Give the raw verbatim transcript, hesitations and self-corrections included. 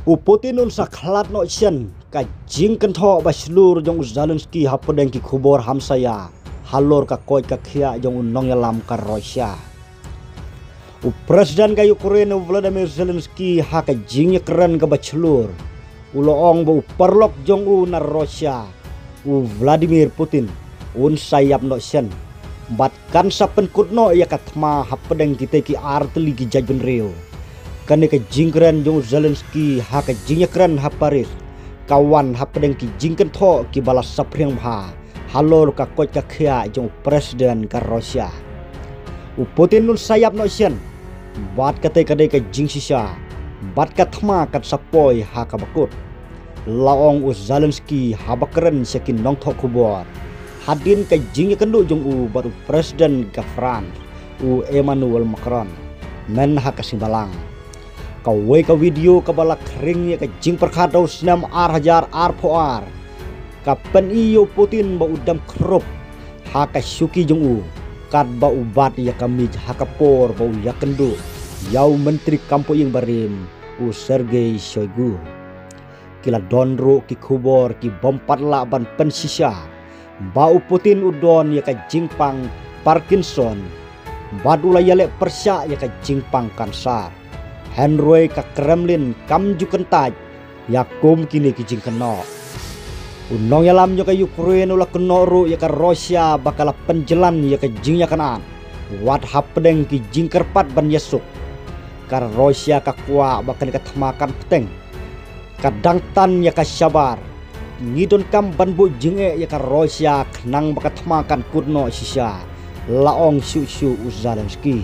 U Putin un sa khlad noh shen ka jingkynthoh ba shlur jong u Zelensky hapdeng ki khubor hamsaia halor ka koit ka khiah jong u nongïalam ka Russia. U President ka Ukraine u Volodymyr Zelensky ha ka jingïakren kaba shlur u la ong ba u paralok jong u na Russia u Vladimir Putin un sa ïap noh shen bad kan sa pynkut noh ïa ka thma hapdeng kitei ki artylli ki jaitbynriew. Kane ka jingkren jong u Zelensky ha ka jingïakren ha Paris ka wan hapdeng ki jingkynthoh kiba la saphriang bha halor ka koit ka khiah jong u President ka Russia. U Putin un sa ïap noh shen bad katei ka dei ka jingshisha bad ka thma kan sa poi ha kaba kut, la ong u Zelensky haba kren sha ki nongthoh khubor hadien ka jingïakynduh jong u bad u President ka France u Emmanuel Macron mynha ka seng balang. Kawei ka video kaba la khring ïa ka jingpyrkhat da u snem ar hajar arphew ar ka pyni ïa u Putin ba u dam khrup ha ka shuki jong u katba u bat ïa ka miej ha ka por ba u ïakynduh ïa u Myntri Kam Pohiing barim u Sergei Shoigu. Ki la don ruh ki khubor ki bym pat lah ban pynshisha ba u Putin u don ïa ka jingpang Parkinson bad u la ïaleh pyrshah ïa ka jingpang kansar. Hynrei ka Kremlin kam ju kyntait ïa kum kine ki jingkynnoh. U nongïalam jong ka Ukraine u la kynnoh ruh ïa ka Russia ba ka la pynjlan ïa ka jingïakynad wat hapdeng ki jingkyrpad ban ïasuk. Ka Russia ka kwah ba kane ka thma kan bteng, ka dang tan ïa ka shabar. Ngi donkam ban buh jingeh ïa ka Russia khnang ba ka thma kan kut noh shisha, la ong shuh shuh u Zelensky.